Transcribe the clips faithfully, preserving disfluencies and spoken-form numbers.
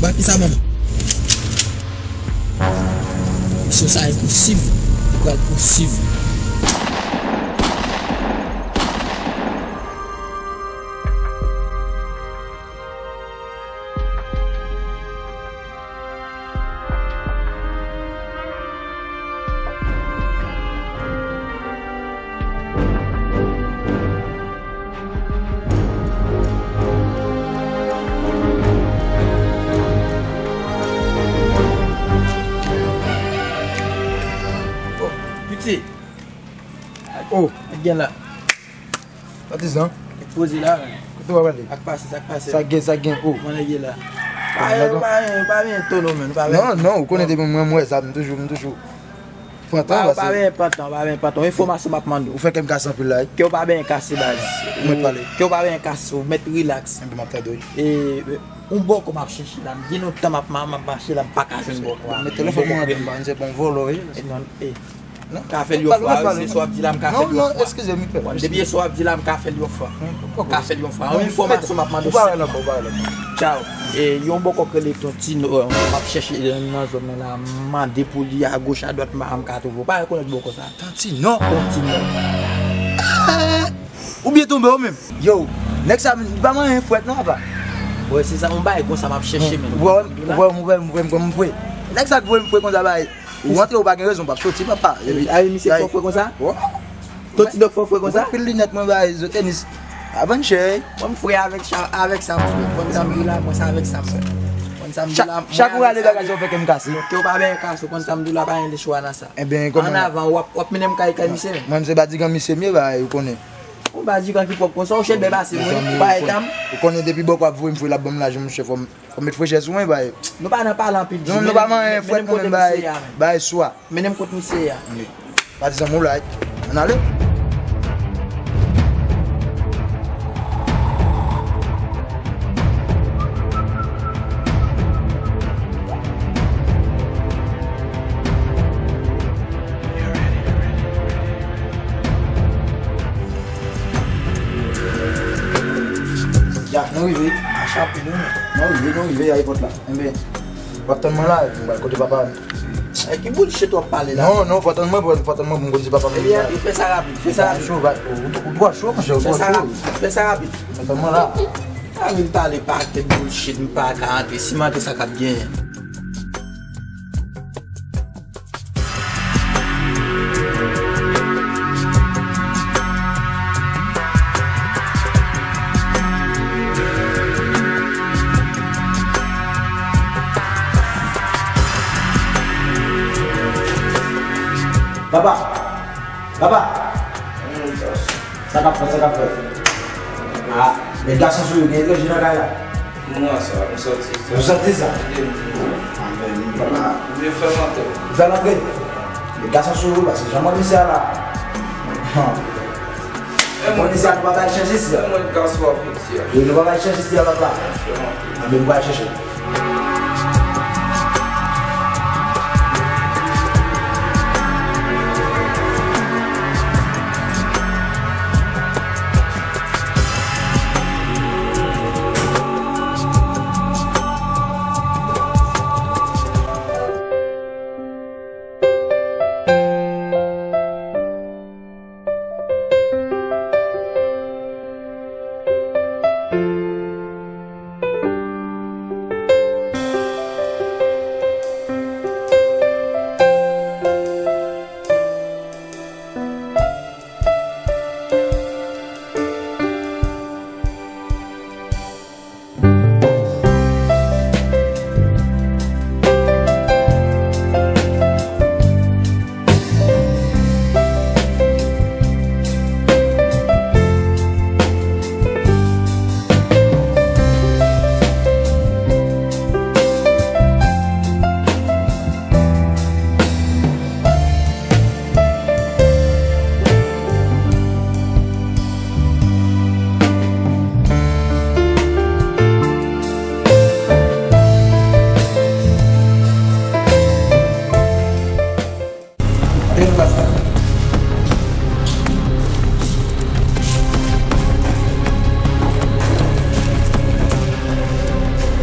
Ba kisa manman? Misyon sa enposib. Li pral posib. Oh, piti. Oh. Ak gen la. Patizan. Poze la, men. Kote w ap ale? Ak pase, sa k pase? Sa gen, sa gen, oh. Mwen nèg ye la. Pa, pa, pa, pa, pa, tono, men. Non, non, ou konnen depi mwen, mwen, sa, m toujou, m toujou. Pantan, pa, pa, pa, pantan, pa, pantan. Enfòmasyon m ap mande w. Ou fè kè m kase anpil la, wi. Kè w pa byen kase, baz. Ou mèt pale. Kè w pa byen kase, ou mèt rilaks. Enben, m ap tande w. E, yon bòkò m ap chèche la. M gen lontan m ap, m ap mache la, m pa ka jwenn bòkò a. Men telefòn mwen an, m se bon vòlò, wi. E non, e. Non, ka fè l yon fwa, wi, se sa w ap di la, m ka fè l yon fwa. Non, non, eskize m, pè. Bon, depi se sa w ap di la, m ka fè l yon fwa. M ka fè l yon fwa. Yon enfòmasyon m ap mande w. Ou pa wè nan kò, ou pa wè nan kò. Tchaw. E, yon bòkò k rele Ton Tino, m ap chèche nan zòn nan la, m mande pou li agoch adwat, m pa janm ka twouve. Ou pa rekonèt bòkò sa? Ton Tino? Ton Tino. Ou byen tonbe ou menm. Yo, nèg sa, li pa manyen frèt non, apa. Wè, se sa, yon bagay konsa m ap chèche, men. Ou wè, ou wè, ou wè, ou wè, ou wè, ou wè. Nèg sa k voye m fre konsa, bagay. Ou rantre, ou pa gen rezon, w p ap soti, papa. Epi, a, misye fò fre konsa? Wè. Ton Tino fò fre konsa? Ou pil linèt mwen bay, zo tenis. Avan chèy. Mwen, m fre avèk sa, avèk sa, m fre. Konn sa m di w la, mwen, se avèk sa, m fre. Konn sa m di w la, mwen, avèk sa. Chak ou rale bagay sa, ou fè kè m kase. Non, kè w pa byen kase, konn sa m di w la, pa gen lechwa nan sa. Enben, kòman? An avan, w ap, w ap mennen m kay, kay misye, men. Mwen, m se badigan misye m ye, bay, ou konnen. Ou badigan ki pwòp konsa, ou chèlbè pase mwen, ou pa eta m. Ou konnen depi bòkò ap voye m fre, l ap ban m lajan, monchè, fò m Fò m met frechè sou mwen, bay. Nou pa nan pale anpil di, non, nou pa manyen frèt kanmenm, bay. Bay swa. Mennen m kot misye a. Patizan, moulay. Ann ale. Ya, nou rive. Mache anpil, wi. Nou rive, nou rive, ya, e pòt la. Enben, w ap tann mwen la, epi m pral kote papa m. E ki bullshit w ap pale la? Non, non, fò tann mwen, fò tann mwen pou m konn si papa m. Ebyen, fè sa rapid, fè sa rapid. Ou twò cho, ou, ou, ou twò cho, monchè, ou twò cho. Fè sa rapid, fè sa rapid. Fò tann mwen la. Pa vin pale pakèt bullshit, m pa ka antre. Si m antre, sa k ap genyen? Papa! Papa! Sa k ap fèt, sa k ap fèt? Ah, men gason sou yo, gen etranje nan kay la? Mwen sa, mwen sòti sa. Ou sòti sa? Mwen te di sa. Amen. Papa. Ou vle fè m antre? Ou fè l antre? Men gason sou yo, paske jan mwen misye a la. Mwen misye a, nou pa bay chèche isi a. Mwen gason ap vin isi a. Wi, nou pa bay chèche isi a, papa. Fè m antre. Amen, nou pral chèche.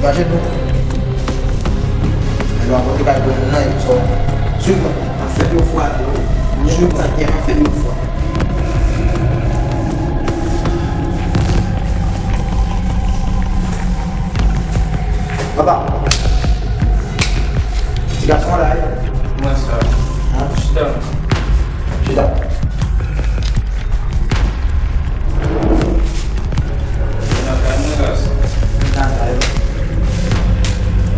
Mache nou. Lè w ap rantre kay granmoun nan, e sa w suiv mwen. M ap fè l yon fwa tou wi. Suiv mwen. M ap fè l yon fwa. Papa. Ti gason la, wi. Kòman sa? An? Chita. Chita. Vin nan kay mwen, gason. Vin nan kay mwen.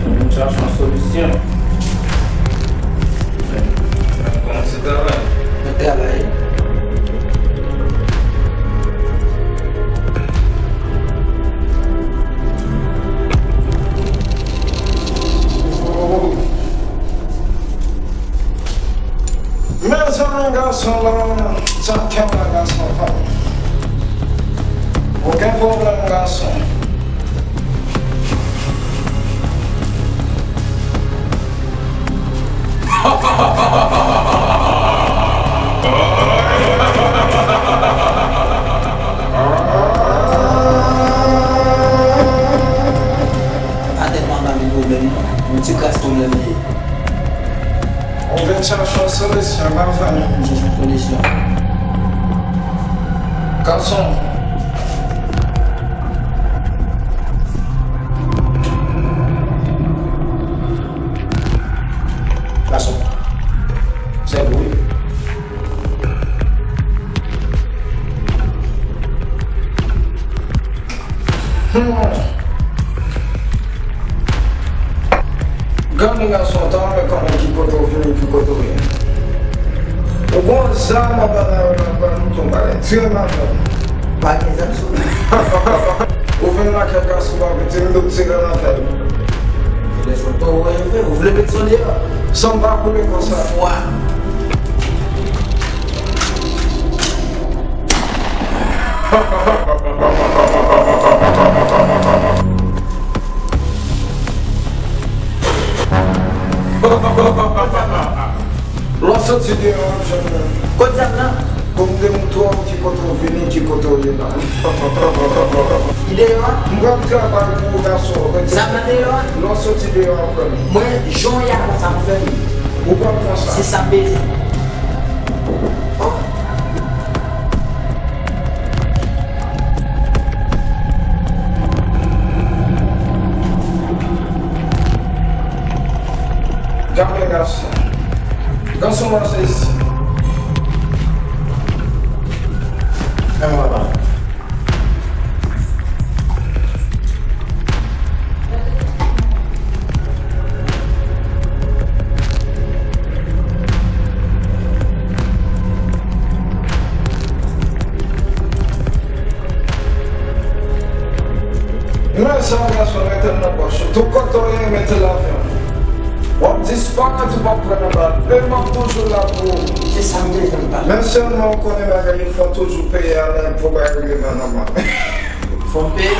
Vin chache yon solisyon. N ap kòmanse travay. N ap travay. Mezanmi, gason lan, sa kè m la, gason pa m. Ou gen pwoblèm, gason. Atè pa anba men pwoblèm non. Yon ti kras pwoblèm li ye. Ou vin chache yon solisyon, pa vre? Vin chache yon solisyon. Gason. Gason. Se vre. Hmm. Gade gason, ta renmen konnen ki kote w vini, ki kote w ye. Ou gon zam anba la, yo nan pran nou tou bagay. Tire m avè w. Pa gen zam sou mwen. Ou vin lakay gason pa piti, m dwe tire nan tèt ou. Telefòn pa w, ou vle met sou li a. San m pa koule konsa. Fwa. Lè w soti deyò, w ap jwenn mwen. Kot zam nan? Pou m demontre w ki kote w vini, ki kote w ye la. Li deyò a? M pral travay pou ou, gason, ou mete. Zam nan deyò a? Lè w soti deyò, w ap wè m. Mwen, jan w ye a, sa m fè m. Ou pral pran sa. Se sa m bezwen. Oh. Gade gason. Gason, mwen se isi. Ann, papa. Men sa, gason, mete l nan pòch ou. Tout kote w ye, mete l avè w. W ap disparèt, ou p ap pran nan bal. E m ap toujou la pou ou. Se sa m bezwen, papa. Men sèlman w konnen bagay yo, fò toujou peye a lè pou bagay yo rive nan men w. Fò m peye.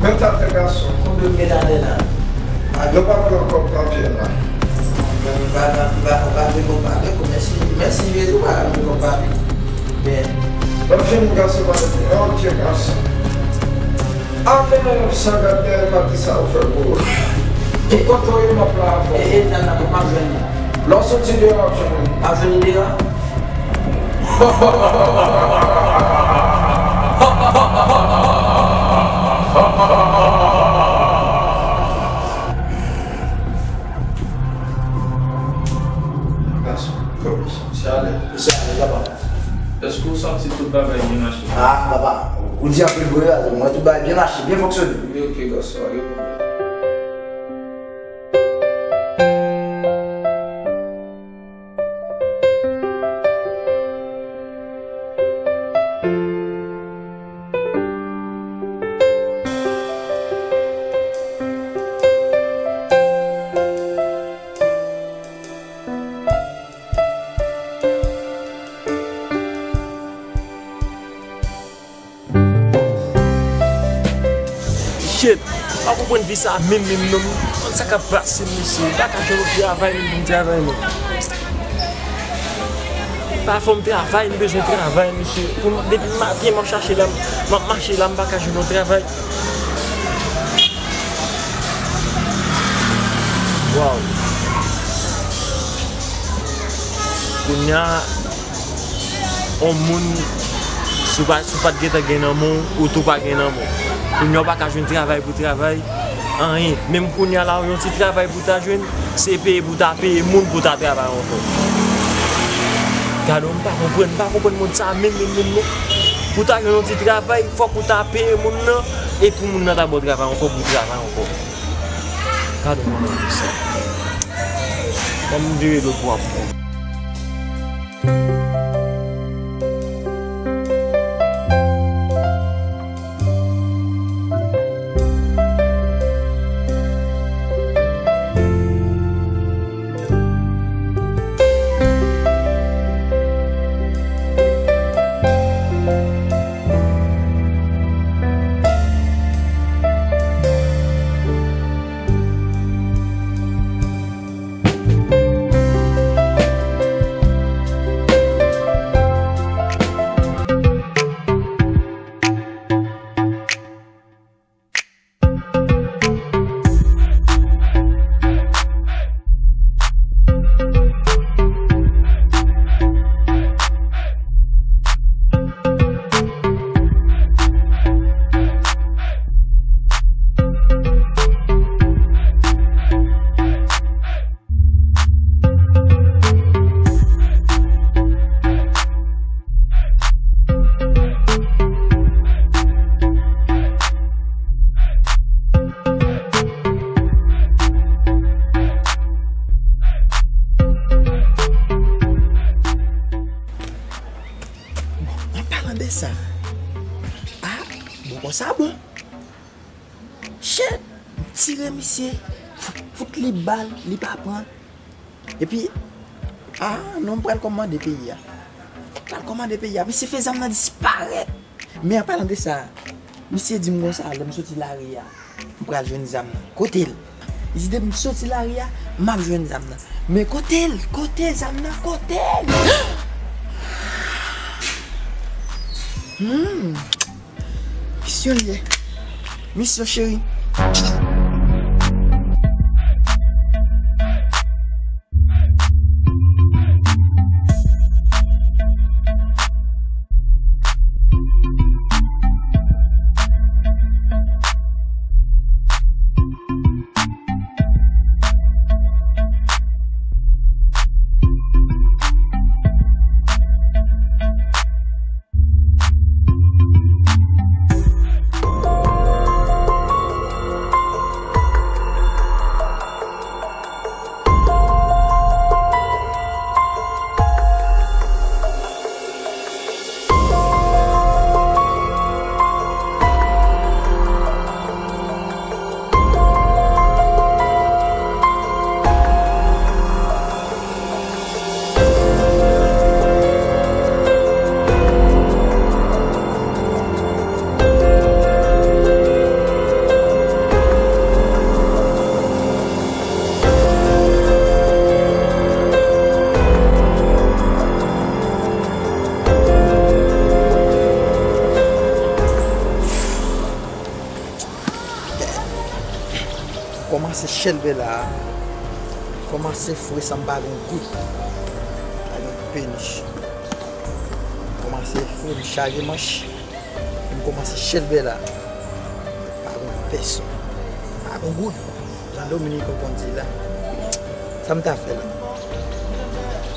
Men atè, gason. Konbyen m gen atè la? Nou pa pran kòb papye la. M pa, m pa, m pa, m pa vle kòb papye, mèsi, mèsi Jezi, m pa vle kòb papye. Men. Mwen fini, gason, pa vle. Ok, gason. Afe sa gade pati sa ou fè pou ou. Ki kote w ye m ap la avè w. E, e, nan, nan, m ap jwenn li. Lè w soti deyò, w ap jwenn li. M ap jwenn li deyò? Gason, se ale. Se ale, papa. Èske w santi tout bagay byen mache? Ah, papa, ou di anpil vre, mwen tout bagay byen mache, byen fonksyone. Wi, ok, gason, pa gen pwoblèm. Shit! M pa konprann vi sa menm, menm non. M konn sa k ap pase m, mesye. M pa ka jwenn yon travay menm pou m travay non. Pa fè m travay, m bezwen travay, mesye. Pou m, depi maten m ap chache la, m ap mache la, m pa ka jwenn yon travay. Waw. Kounye a, yon moun, si w pa, si w pa t gentan gen nan men w, ou tou pa gen nan men w. Kounye a, ou pa ka jwenn travay pou travay, anyen. Menm kounye a la, yon ti travay pou ta jwenn, se peye pou ta peye moun pou ta travay ankò. Gade, m pa konprann, m pa konprann mond sa menm, menm, menm, non. Pou ta jwenn yon ti travay, fòk ou ta peye moun nan, e pou moun nan ta ba w travay ankò, pou w travay ankò. Gade yon moun sa. Ban m vire do pou w ap pran. An palan de sa, a, bon, konsa bon. Shit! M tire misye, fout, fout li bal, li pa pran. Epi, a, non, m pral kòmande peyi a. M pral kòmande peyi a. Misye fè zam nan disparèt. Men an palan de sa, misye di m konsa, lè m soti lari a, m pral jwenn zam nan. Kote l? Li di depi m soti lari a, m ap jwenn zam nan. Men kote l? Kote zam nan? Kote l? Hmm. Misyon li ye. Misyon cheri. Kòmanse chelbe la a. Kòmanse fre san m pa gen goud. Pa gen penich. Kòmanse fre m chaje manch. M kòmanse chelbe la. Pa gen pèsonn. Pa gen goud. Jan Dominiken konn di la. Sa m ta fè la?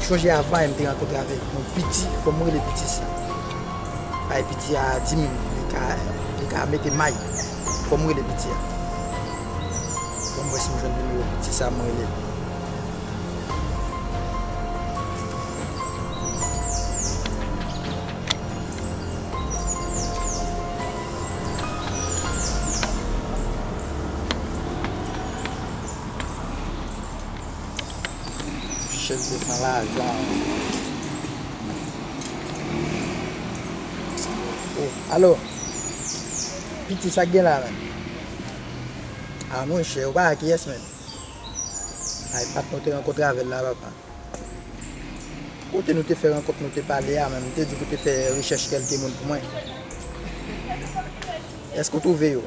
Chonje avan yè m te rankontre avèk yon piti, fò m rele piti sa. Bay piti a di mil, li ka, li ka mete may. Fò m rele piti a. Fò m wè si m jwenn nimewo piti sa, m rele l. Chèf de san lajan. Oh, alo. Piti, sa k gen la menm? Ah, monchè, ou pa wè kiyès menm? Ay, patnè, ou te rankontre avè l la, papa. Kote nou te fè rankont, nou te pale a menm, m te di pou te fè rechèch kèlke moun pou mwen. Èske w twouve yo?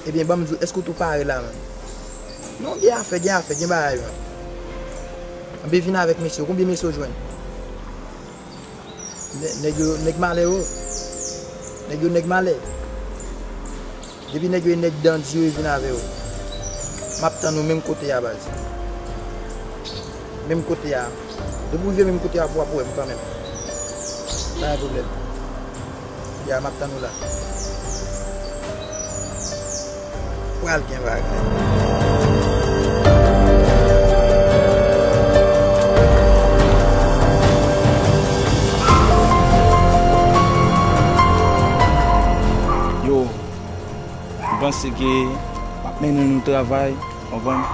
Ebyen, ban m di w, èske w tou pare la menm? Non, gen afè, gen afè, gen bagay, man. Anben vin avèk mesye, konbyen mesye w jwenn? Nè-, nèg yo, nèg malè yo. Nèg yo, nèg malè. Depi nèg yo e nèg dan di yo, e vin avè yo. M ap tann ou menm kote a, baz. Menm kote a. Depi w rive menm kote a, w ap wè m kanmenm. Pa gen pwoblèm. Ya, m ap tann ou la. Pral gen bagay. Yo, m panse ke m ap mennen nou travay, konprann?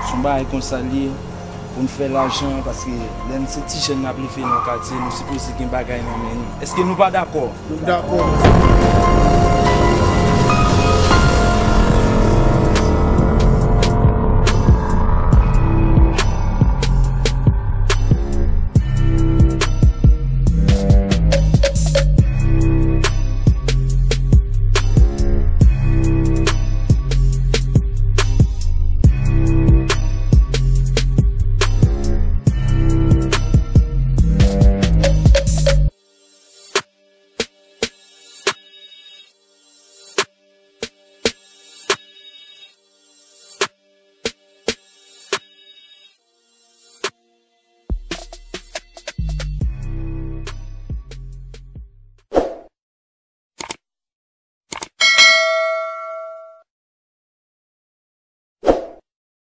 Se yon bagay konsa l ye, pou n fè lajan, paske lè n se ti jèn n ap leve nan katye, nou sipoze gen bagay nan men nou. Èske nou pa dakò? Nou dakò.